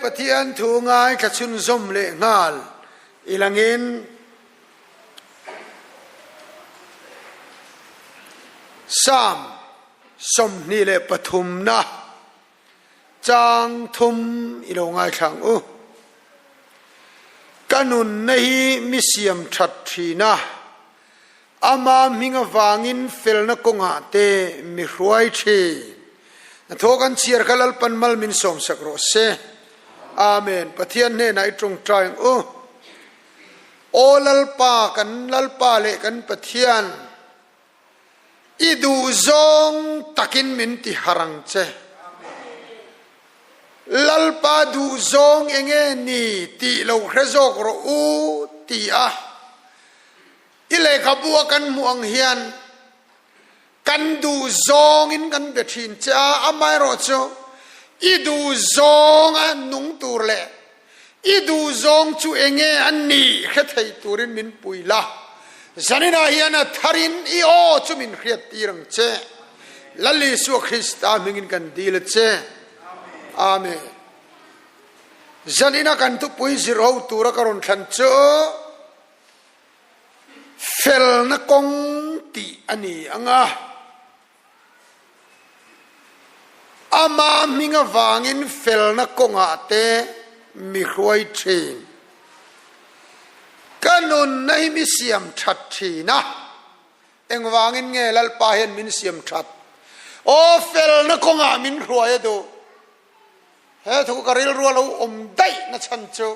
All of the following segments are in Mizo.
Pathian thu ngaithla chhunzawm leh nghal i langin Psalm 23 na chang thum i lo ngaithla ang u. Ka nunna hi mi siam that thin a, ama hming avangin felna kawngah te mi hruai thin. Hnathawh kan chhiar kha Lalpan mal min sawmsak rawh se. Amen. Pathian hnenah i tawngtai ang u. Aw Lalpa, kan Lalpa leh kan Pathian, I duh zawng takin min ti harh ang che. Lalpa duh zawng enge ni tih lo hre zawk rawh u ti a i lehkhabu a kan hmuh ang hian kan duh zawngin kan be thin che a, amaherawhchu i duh zawnga nung tur leh I duh zawng chu enge a nih hre thei turin min pui la, zaninah hian a tharin i aw chu min hriat tir ang che. Lal Isua Krista hmingin kan dil a che. Amen. Zanina kan thupui zir ho tura ka rawn thlan chu felna kawng tih a ni ang a. Ama hming avangin felna kawngah te mi hruai thin. Ka nunna hi mi siam that thin a, engvangin nge Lalpa hian min siam that? Aw, felna kawngah min hruai a duh. He thu ka rilru a lo awm daih na chhan chu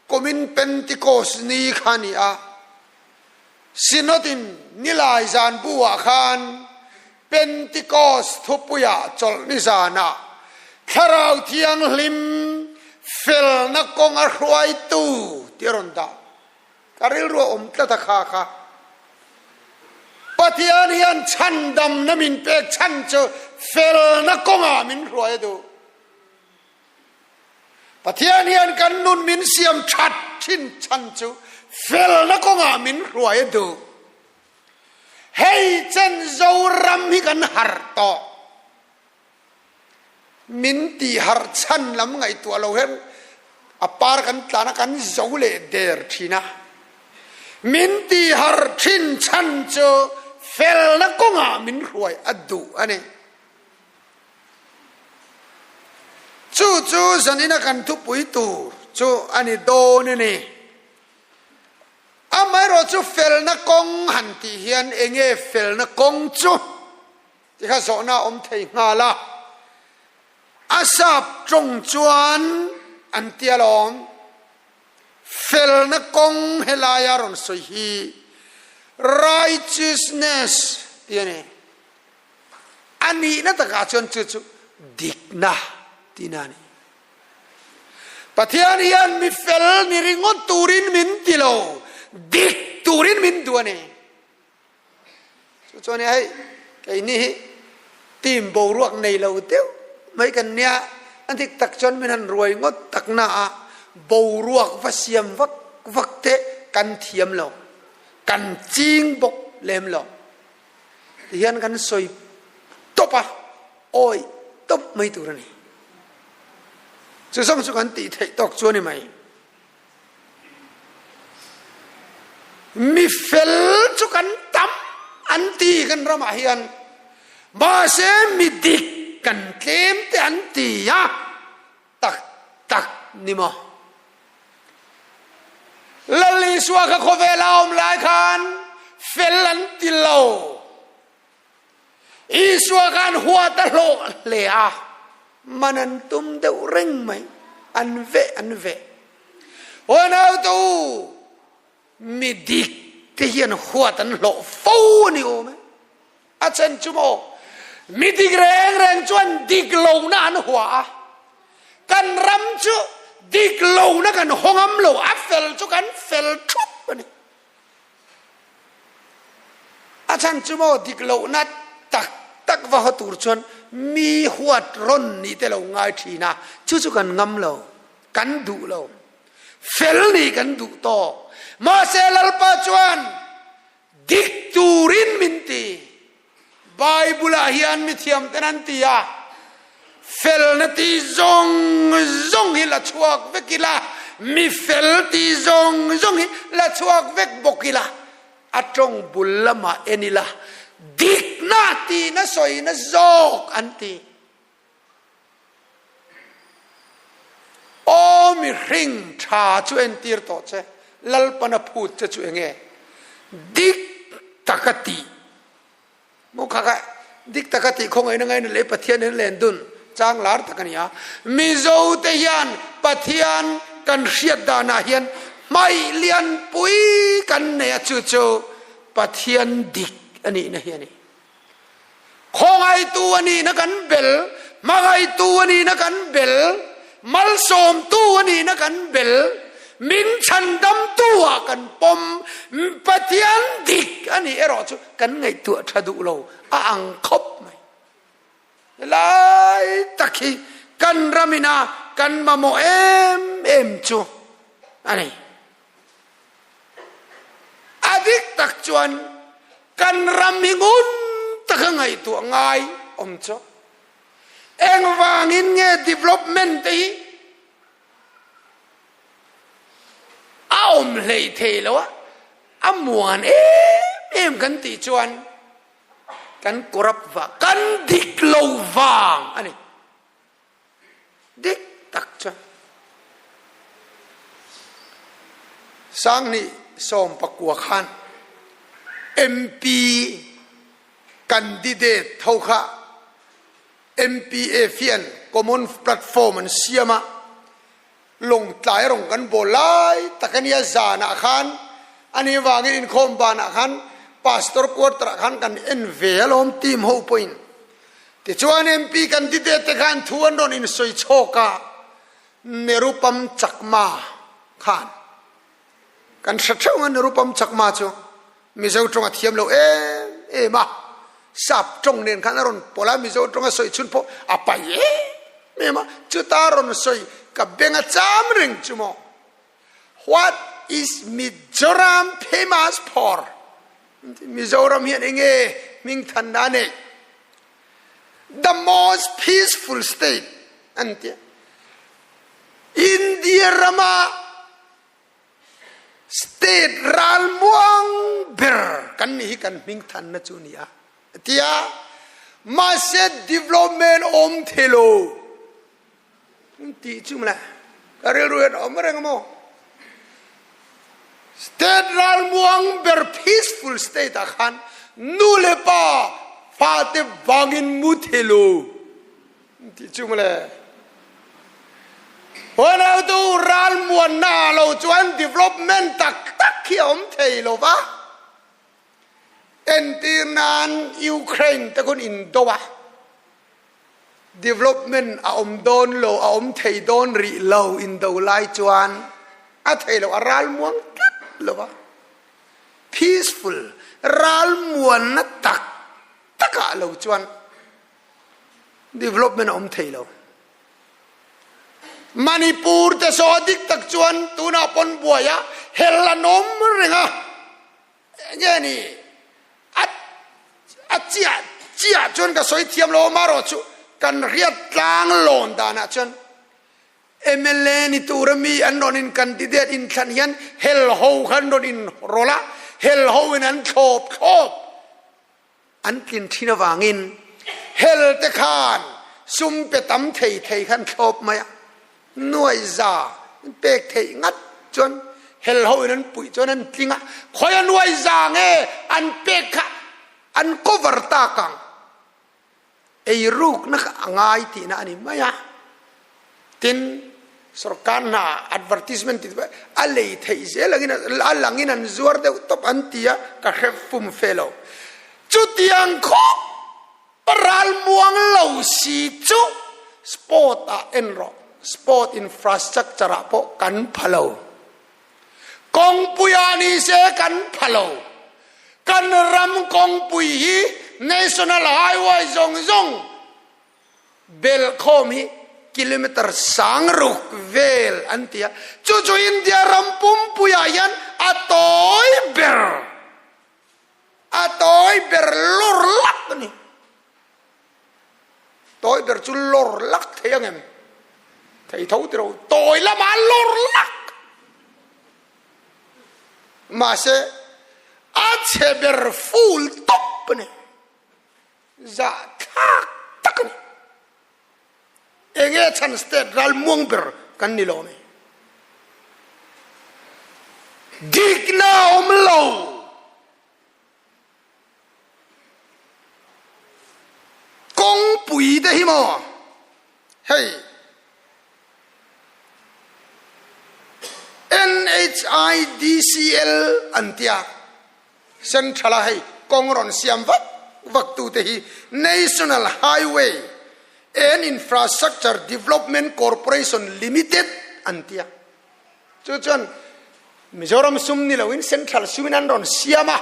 Kumin Pentikos ni kha a ni a, Synod-in nilai zan bu-ah khan Pentikos thupuiah chawlhni zanah Thlarau Thianghlim felna kawnga hruaitu tih a rawn dah. Ka rilru a awm tlat a kha kha. Pathian hian chhandamna min pek chhan chu felna kawngah min hruai a duh. Pathian hian kan nun min siam that thin chhan chu felna kawngah min hruai a duh. Hei chen Zoram hi kan harh tawh. Min tih harh chhan lam ngaihtuah lo hian a par kan tlan a kan zo leh der thin a. Min tih harh thin chhan chu felna kawngah min hruai a duh a ni. Chu chu zanina kan thupui tur chu a ni dawn a ni. Amaherawh chu felna kawng han tih hian enge felna kawng chu ti kha zawhna a awm thei nghal a. A sap tawng chuan an ti alawm, felna kawng helaia rawn sawi hi righteousness tih a ni. A nihna takah chuan chu chu dikna tihna a ni. Pathian hian mi fel ni ringawt turin min ti lo, dik turin min duh a ni. Chu chuan hei keini hi team boruak nei lo deuh mai kan nia, a dik tak chuan min han ruai ngawt takna ah boruak va siam vak vak te kan thiam lo, kan ching bawk lem lo. Ti hian kan sawi tawp a, awi tawp mai tur a ni. Chu zawng chu kan tih theih tawk chu a ni mai. Mi fel chu kan tam an ti kan ramah hian, mahse mi dik kan tlem te an ti a, tak tak ni maw? Lal Isua kha khawvel a awm lai khan fel an ti lo. Isua khan huat a hlawh hle a, man an tum deuh reng mai, an veh an veh. Aw naute u, mi dik te hian huat an hlawh fo a ni awm e. A chen chu maw? Mi dik reng reng chuan dik lohna an hua a, kan ram chu dik lohna kan haw ngam lo, a fel chu kan fel thup a ni. A chhan chu maw dik lohna tak tak va haw tur chuan mi huat rawn nih te lo ngai thin a, chu chu kan ngam lo, kan duh lo, fel nih kan duh tawk. Mahse Lalpa chuan Dik turin min ti. Bible-ah hian mithiamten an ti a, Felna tih zawng zawng hi la chhuak vek ila, mi fel tih zawng zawng hi la chhuak vek bawk ila, a tawng bul lamah en ila, dikna tihna sawina zawk an ti. Aw mihring tha chu entir tawh che, Lalpana phut che chu enge? Dik taka tih. Maw kha kha dik taka tih khawngaihna ngaina leh Pathian hian len dun chang lar tak a ni a. Mizo te hian Pathian kan hriat danah hian hmaih lianpui kan nei a, chu chu Pathian dik a nihna hi a ni. Khawngaihtu a nihna kan bel, hmangaihtu a nihna kan bel, malsawmtu a nihna kan bel, min chhandamtu ah kan pawm, Pathian dik a nih erawh chu kan ngaihtuah tha duh lo a ang khawp mai. Helai tak hi kan ramina kan mamawh em em chu a ni. A dik tak chuan kan ram hi ngun taka ngaihtuah ngai awm chu. Engvangin nge development te hi a awm hlei thei lo a, a muan em em kan tih chuan kan corrupt vang, kan dik lo vang a ni. Dik tak chuan Sanghnih 19 khan MP candidate tho kha MPF hian common platform an siam a, Lawngtlai rawng kan bawl lai tak a nia zanah khan ani vangin inkhawm banah khan pastor quarter ah khan kan en ve alawm team ho pawhin tichuan MP candidate te khan thu an rawn insawi chhawk a Nerupam Chakma khan Kan hre theuh a Nirupam Chakma chu Mizo tawng a thiam lo em em a, Sap tawng nen khan a rawn pawlh a, Mizo tawng a sawi chhun pawh a pai em em a, chuta rawn sawi ka beng a cham reng chu maw. What is Mizoram famous for? Mizoram hian enge hmingthanna a neih? The most peaceful state an ti a. India rama State ralmuang ber kan nih hi kan hmingthanna chu a ni a, a ti a. Mahse development awm thei lo tih chu mawle ka rilru hian a awm reng a maw. State ralmuang ber peaceful state ah khan nu leh pa fate vangin mu thei lo. Tih chu mawle. Huanautu ralmuanna ah lo chuan development tak tak hi a awm thei lo va. Entir nan Ukraine te khawn indo a, development a awm dawn lo, a awm thei dawn rih lo indo lai chuan a thei lo, a ralmuang tlat lo va. Peaceful ralmuanna tak takah lo chuan Development a awm thei lo. Manipur te saw dik tak chuan tunah pawn buai a hel an awm reng a, enge ni a a chiah chiah chuan ka sawi thiam lo amarawh chu kan hriat tlang lawn danah chuan mla ni tura mi an rawn in candidate inthlan hian hel ho kha an rawn inrawlh a, hel ho in an thlawp thlawp. An tlin thin avangin hel te khan sum pe tam thei thei khan thlawp mai a, nuai za an pek theih ngat chuan hel ho in an puih chuan an tling a, khawi a nuai za nge an pek kha an cover tak ang, eirukna kha a ngai tihna a ni mai a. Tin, sorkar hna advertisement tih te a lei theih zel angin a langin an zuar deuh tawp an ti a, ka hre fum fe lo. Chutiang khawp a ral muang lo si chu sport ah en rawh, sport infrastructure ah pawh kan pha lo. Kawngpui ah ni se kan pha lo. Kan ram kawngpui hi national highway zawng zawng Belkhawm hi kilometre 6000 vel an ti a, chu chu India ram pumpuiah hian a tawi ber, a tawi ber lawr lak a ni. Tawi ber chu lawr. lawr lak thei ang em? Thei tho tiro tawi lama lawr lak. Mahse a chhe ber full top a ni. Zahthlak tak a ni. Enge chhan state ral muang ber kan ni lo mai. Dikna awm lo. Kawngpui te hi maw hei NHIDCL an tia Central a hei kawng rawn siam vak vak tu te hi National Highway and Infrastructure Development Corporation Limited an tia. Chu chuan Mizoram sum ni loin Central sumin an rawn siam a.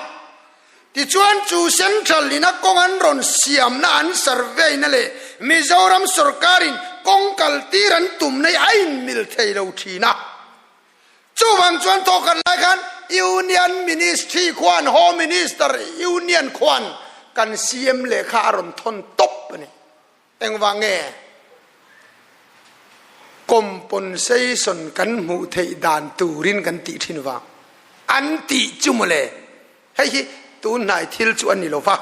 Tichuan chu Central ina kawng an rawn siamna an survey na leh Mizoram sorkarin kawng kaltir an tumna hi a inmil thei lo thin a. Chuvang chuan thawkhat lai khan Union Ministry khuan Home Minister Union khuan kan CM lehkha a rawn thawn tawp a ni. Engvang nge compensation kan hmuh theih dan turin kan tih thin vang an tih chu mawle. Hei hi tun hnai thil chu a ni lo va,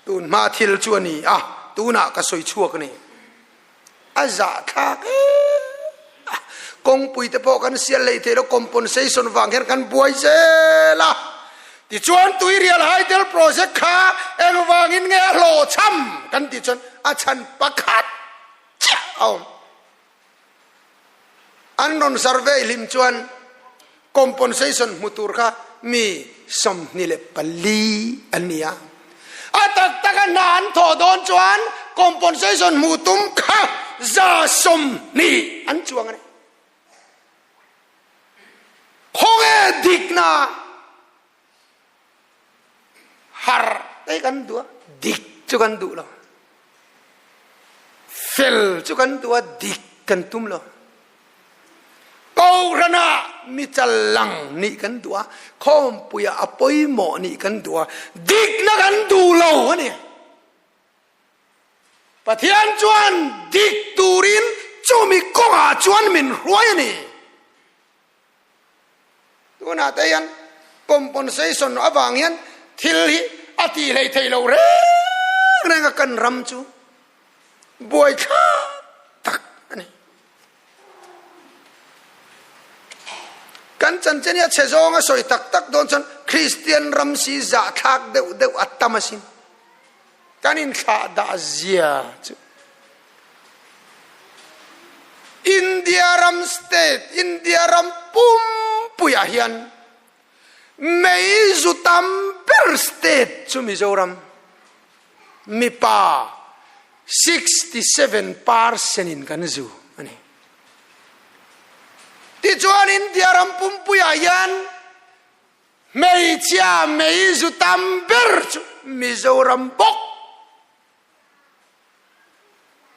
tun hma thil chu a ni a, tunah ka sawi chhuak a ni. A zahthlak em a, kawngpui te pawh kan sial lei thei lo, compensation vang hian kan buai zel a. Tichuan Tuirial Hydel Project kha engvangin nge a hlawhchham kan tih chuan a chhan pakhat chiah a awm. An rawn survey hlim chuan compensation hmu tur kha mi 24 an ni a. A tak taka hna an thawh dawn chuan compensation hmu tum kha 120 an chuang a ni. Khawnge dikna har te kan duh a, dik chu kan duh lo. Fel chu kan duh a, dik kan tum lo. Kohhran ah mi chal lang nih kan duh a, khawmpui ah a pawimawh nih kan duh a, dikna kan duh lo a ni. Pathian chuan dik turin chumi kawngah chuan min hruai a ni. Tunah te hian compensation avang hian thil hi a tih hlei thei lo reng reng a kan ram chu buaithlak tak a ni. Kan chanchin hi a chhe zawng a sawi tak tak dawn chuan Kristian ram si zahthlak deuh deuh a tam asin. Kan inthlah dah zia chu India ram state, India ram pumpuiah hian mei zu tam ber state chu Mizoram. Mipa 67 percent in kan zu a ni. Tichuan India ram pumpuiah hian Hmeichhia mei zu tam ber chu Mizoram bawk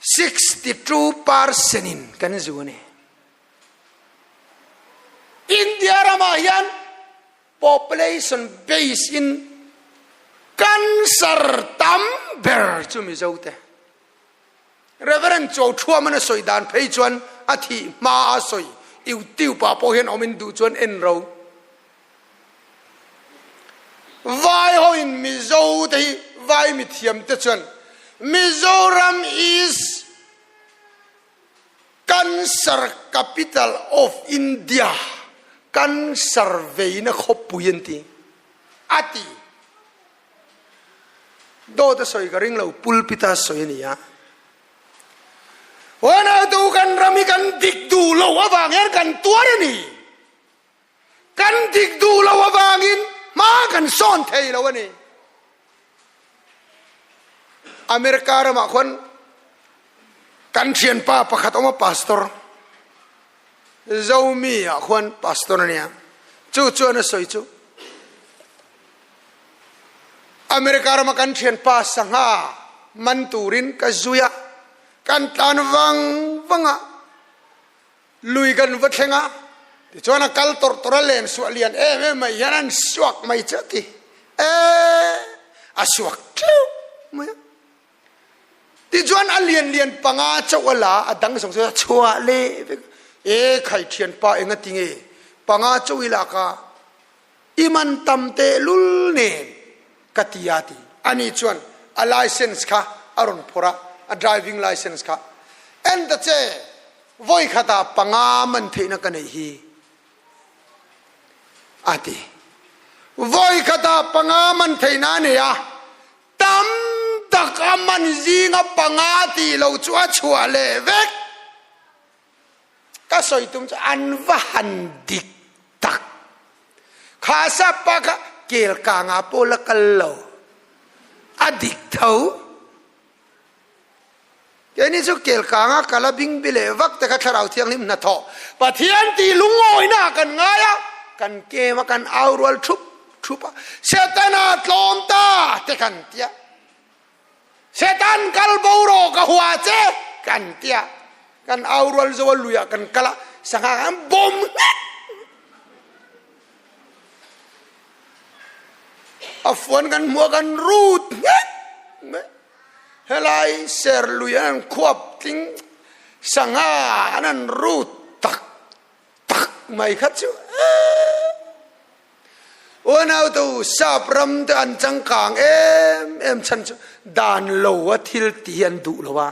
62 percent in kan zu a ni. India ramah hian population base in cancer tam ber chu Mizo te. Reverend Cho Thuaman a sawi dan phei chuan a thih hma a sawi YouTube ah pawh hian awm in duh chuan en ro. Vai ho in Mizo te hi vai mithiam te chuan Mizoram is Cancer Capital of India, Cancer veina khawpui an ti, a ti. Dawt a sawi ka ring lo, pulpit a sawi a ni a. Huanautu kan ram hi kan dik duh lo avang hian kan tuar a ni. Kan dik duh lo avangin hma kan sawn thei lo a ni. America ramah khuan kan thianpa pakhat awm a pastor Zomi ah khuan pastor a nia. Chu chuan a sawi chu America rama kan thianpa sangha man turin ka zui a, kan tlan vang vang a, lui kan va thleng a, tichuan a kal tawrh tawrh a, len suah lian em em mai hian an suak mai che ti e, a suak teuh mai a. Tichuan a lian lian panga chauh a la a, a dang zawng chu a chhuah leh vek. E khai thianpa enga tinge panga chauh i lak a, i man tam tehlul nen ka ti a ti. Ani chuan a license kha a rawn phawrh a, a driving license kha. En ta che, vawi khatah panga man theihna ka neih hi a ti. Vawi khatah panga man theihna a nei a, tam tak a man zinga panga tih lo chu a chhuah leh vek. Ka sawi tum chu an va han dik tak. Kha sap pa kha kel kangah pawh la kal lo. A dik tho. Keini chu kel kanga kal a bing bi leh vak te kha Thlarau Thianghlim hnathawh Pathian tih lungawina ah kan ngai a, kan kem a, kan au rual thup thup a, Setana tlawm ta te kan ti a, Setan kal bo rawh ka hua che kan ti a, kan au rual zo a lui ah kan kal a, sangha khan bawm nghet. A fuan kan hmuh a kan rut nghet mai. Helai serlui an han khuap tling sangha an han rut tak tak mai kha chu eee. Unau tu sap ram te an changkang em em chhan chu dan lo a thil ti hi an duh lo a.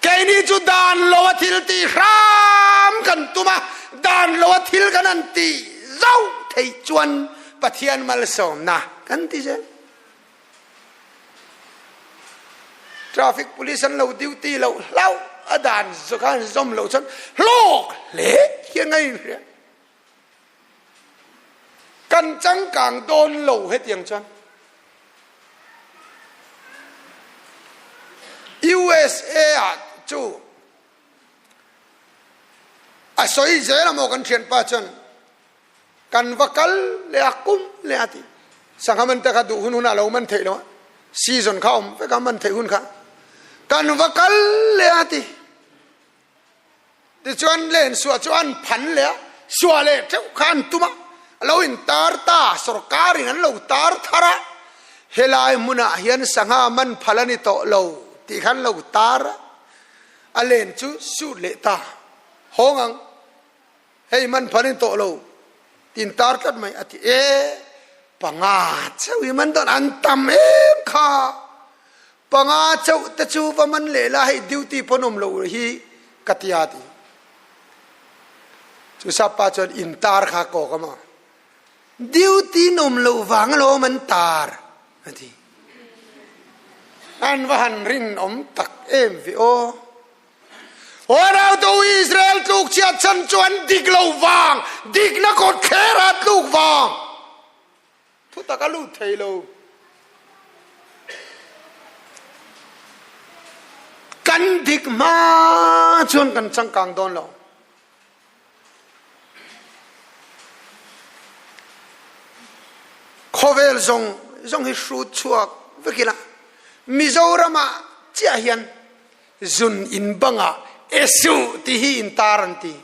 Keini chu dan lo a thil ti hram kan tum a, dan lo a thil kan han ti zauh thei chuan Pathian malsawmna kan ti zel. Traffic police an lo duty loh hlauh a dan khan zawm loh chuan hlawk hle hian a inhria. Kan changkang dawn lo hetiang chuan. USA ah chu a sawi zel a maw kan thianpa chuan Kan va kal leh a kum leh a ti. Sangha man te kha duh hun hunah lo man theih lo a. Season kha awm vek a man theih hun kha. Kan va kal leh a ti. Tichuan len suah chu an phan leh a, suah leh teuh kha an tum a. A lo in tar ta, sorkar in an lo tar thar a. Helai hmunah hian sangha man phal a ni tawh lo tih khan lo tar a. A len chu sut leh ta. Hawng ang. Hei man phan in tawh lo tin tar tlat mai a ti e panga chauh i man dawn an tam em kha panga chauh te chu va man leh la hei duty pawn awm lo hi ka tia ti chu sap pa chuan in tar kha kawk a maw duty nawm loh vang alawm an tar a ti an va han rinawm tak em ve aw. Unautu Israel tluk chhiat chan chu an dik lo vang, dikna kawt thler a tluk vang. Thutak a lut thei lo. Kan dik hma chuan kan changkang dawn lo. Khawvel zawng zawng hi hrut chhuak vek ila, Mizoramah chiah hian Zun in bangah Esuh ti hi in tar an ti.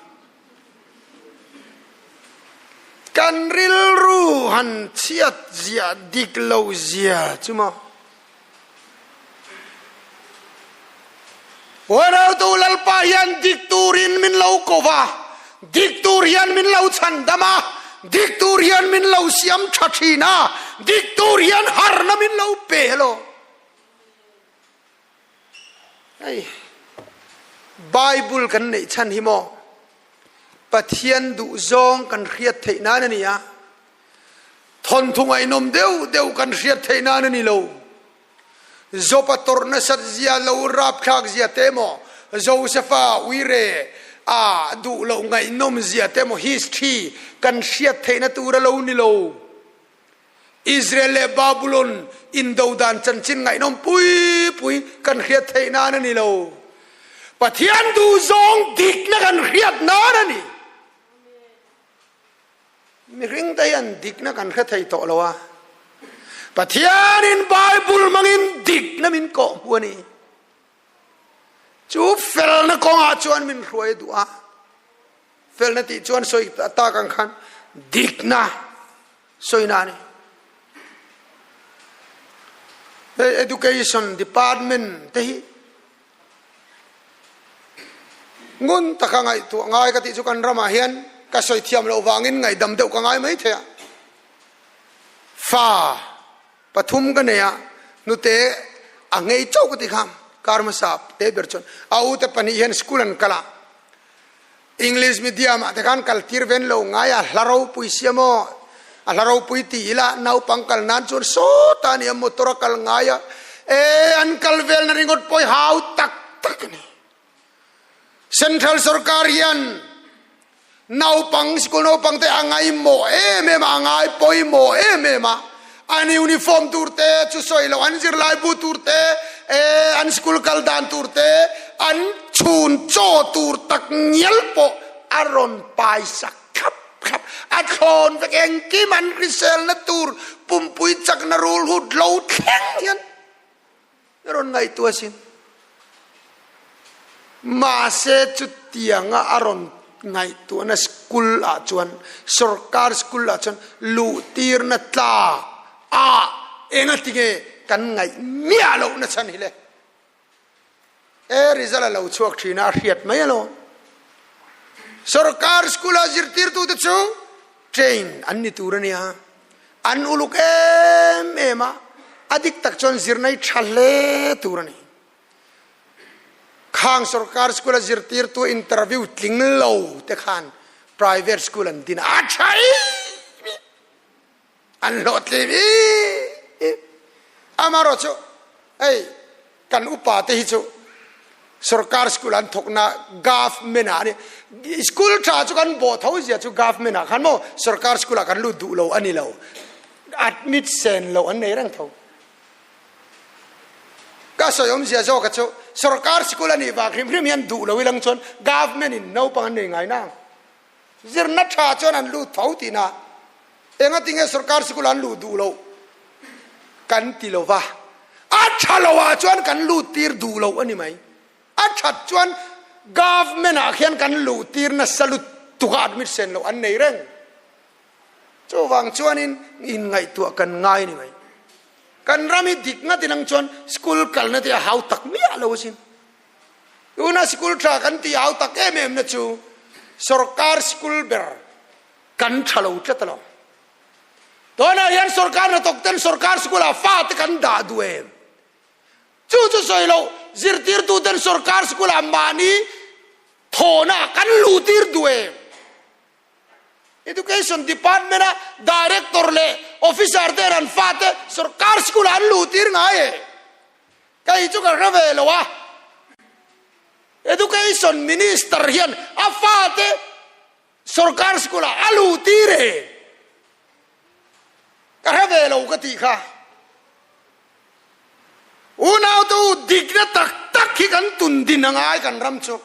Kan rilru han chhiat zia dik lo zia chu maw. Huanautu Lalpa hian dik turin min lo ko va, dik tur hian min lo chhandam a, dik tur hian min lo siam tha thin a, dik tur hian harna min lo pe lo. Hei Bible kan neih chhan hi maw Pathian duhzawng kan hriat theih nan a ni a, thawnthu ngaihnawm deuh deuh kan hriat theih nan a ni lo. Job-a tawrh nasat zia lo rapthlak zia te emaw, Josefa uire a duh loh ngaihnawm zia te emaw history kan hriat theihna tur a lo ni lo. Israel leh Babulon indo dan chanchin ngaihnawm pui pui kan hriat theih nan a ni lo. Pathian duhzawng dikna kan hriat nan a ni. Mihring te hian dikna kan hre thei tawh lo a. Pathianin Bible hmangin dikna min kawhhmuh a ni. Chu felna kawngah chuan min hruai duh a. Felna tih chuan sawi tak ang khan dikna sawina a ni. Hei Education Department te hi ngun taka ngaihtuah ngai ka tih chu kan ramah hian ka sawi thiam loh vangin ngaihdam deuh ka ngai mai thei a. Fa pathum ka nei a, hnute a ngei chauh ka ti kha kar hmasa te ber chuan a ute pahnih hian school an kal a, English medium ah te khan kal tir ven lo ngai a, hla ropui sia maw? A hla ropui ti ila naupang kal nan chuan sawta a nia motor a kal ngai a, e an kal vel na ringawt pawh i hau tak tak a ni. Central sorkar hian naupang school naupang te a ngaimawh em em a, a ngai pawimawh em em a, an uniform tur te chu sawi loh an zirlai bu tur te e an school kal dan tur te an chhun chaw tur tak ngial pawh a rawn pai sak thlap thlap a thlawn vek engkim an hriselna tur pumpui chakna rul hut lo thleng hian a rawn ngaihtuah asin. Mahse chutianga a rawn ngaihtuahna school ah chuan sorkar school ah chuan luhtirna tlak ah engatinge kan ngaih miah lohna chhan hi le? E result a lo chhuak thin a, a hriat mai alawm. Sorkar school ah zirtirtute chu train an ni tur a nia. An uluk em em a, a dik tak chuan zirna hi tha hle tur a ni. Khang sorkar school a zirtirtu interview tling lo te khan private school an din a, a tha em em, an hlawhtling em em. Amaherawhchu hei Kan upa te hi chu sorkar school an thawk na government ah ani school tha chu kan bawh tho zia chu government ah khan maw sorkar school ah kan lut duh lo ani lo admit sen lo an nei reng tho ka sawi awm zia zawk a chu sorkar school anih vang hrim hrim hian duh lo ilang chuan government in naupang an nei ngai nang Zirna tha chuan an lut tho tihna engatinge sorkar sikul an luh duh loh kan ti lo va, a tha lo ah chuan kan lut tir duh loh a ni mai. A that chuan government ah khian kan luh tir nasa lutuk a admit sen loh an nei reng. Chuvang chuanin inngaihtuah kan ngai a ni mai. Kan ram hi dik ngat inang chuan school kalna te a hau tak miah lo asin. Tuna sikul tha kan tih au tak em em na chu sorkar sikul ber kan tha lo tlat alawm. Tunah hian sorkar hnathawk ten sorkar sikul ah fa te kan dah duh em? Chu chu sawi loh zirtirtu ten sorkar sikul ah mahni thawhna ah kan luh tir duh em? Education Department a Director leh Officer ten an fa te sorkar sikul ah an luh tir ngai em? Kei chu ka hre ve lo a, Education Minister hian a fate sorkar school ah a luh tir e. Ka hre ve lo ka tih kha. Unaute u dikna tak tak hi kan tun din a ngai kan ram chu.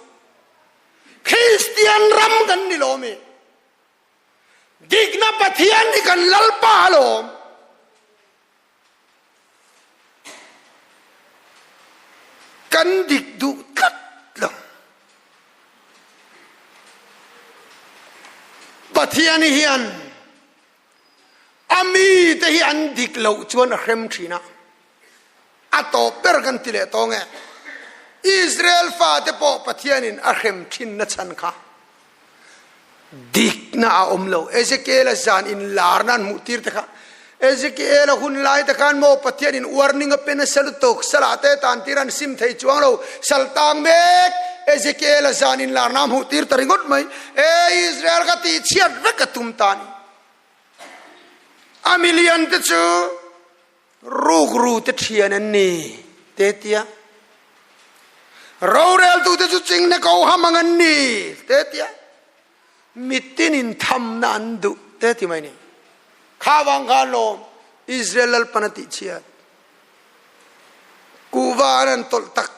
Kristian ram kan ni lo mi. Dikna Pathian hi kan Lalpa alawm. Kan dik duh tlat lo. Pathian hian a mite hi an dik loh chuan a hrem thin a, a tawp ber kan ti leh tawng e. Israel fate pawh Pathianin a hrem thinna chhan kha Dikna a awm lo. Ezekiel-a zan inlarna an hmuh tir te kha. Ezekiel-a hun lai te khan maw Pathianin warning a pe nasa lutuk, salah te tan tir an sim thei chuang lo, sal tang mek Ezekiel-a zan inlarna a hmuh tir ta ringawt mai. E Israel ka tih chhiat vek a tum ta a ni. A milian te chu Rukru te thian an ni te tia. Roreltute chu chinghne ko ham ang an ni te tia. Mitin in thamna an duh te ti mai ni. Kha vang khan lawm Israel Lalpan a tih chhiat. Kuhva an an tawlh tak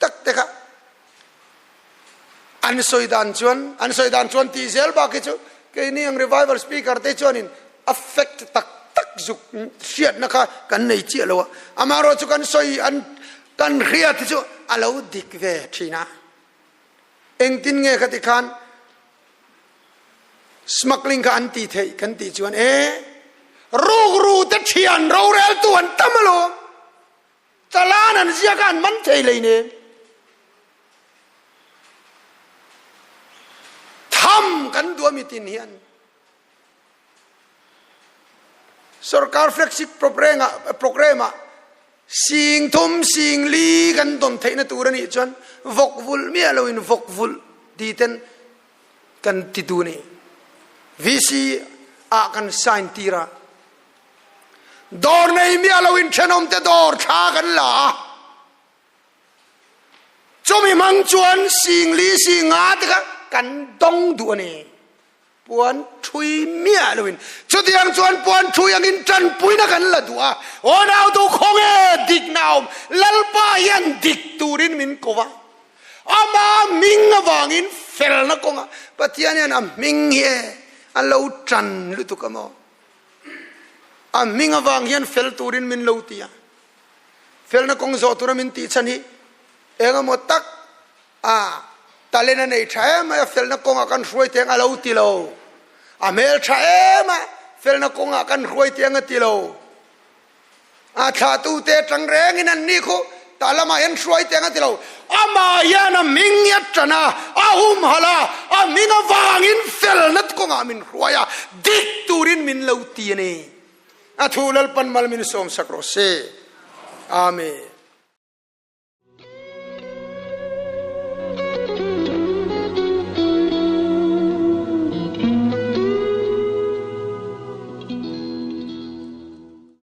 tak te kha an sawi dan chuan an sawi dan chuan tih zel bak hi chu keini ang revival speaker te chuanin a fact tak tak zuk hriatna kha kan nei chiah lo a, amaherawh chu kan sawi an kan hriat hi chu a lo dik ve thin a, engtin nge khati khan smuggling kha an tih theih kan tih chuan e rukru te thian roreltu an tam alawm. Chalan an ziak a an man thei leinem. Tham kan duh a mitin hian Sorkar flagship programme ah 30,000 4,000 kan dawn theihna tur a nih chuan vawk vulh miah loin vawk vulh ti ten kan ti tu ni. VC ah kan sign tir a. Dawr nei miah loin thenawmte dawr thla kan la a. Chumi hmang chuan 4,000 5,000 te kha kan dawng duh a ni. Puan ṭhui miah loin chutiang chuan puan ṭhui angin ṭanpuina kan la duh a. Aw nautu khawnge dikna a awm? Lalpa hian dik turin min ko va. Ama hming avangin felna kawnga Pathian hian a hming hi a lo ṭan lutuk a maw? A hming avang hian fel turin min lo ti a. Felna kawng zawh tura min tih chhan hi eng emaw tak a talent a nei tha em a, felna kawngah kan hruai teng a lo ti lo. A hmel tha em a, felna kawngah kan hruai teng a ti lo. A thlahtute atang rengin an ni khu tah lamah hian hruai teng a ti lo. Amah hian a hming hi a tan a, a humhalh a, a hming avangin felna kawngah min hruai a, dik turin min lo ti a ni. A thu Lalpan mal min sawmsak rawh se. Amen.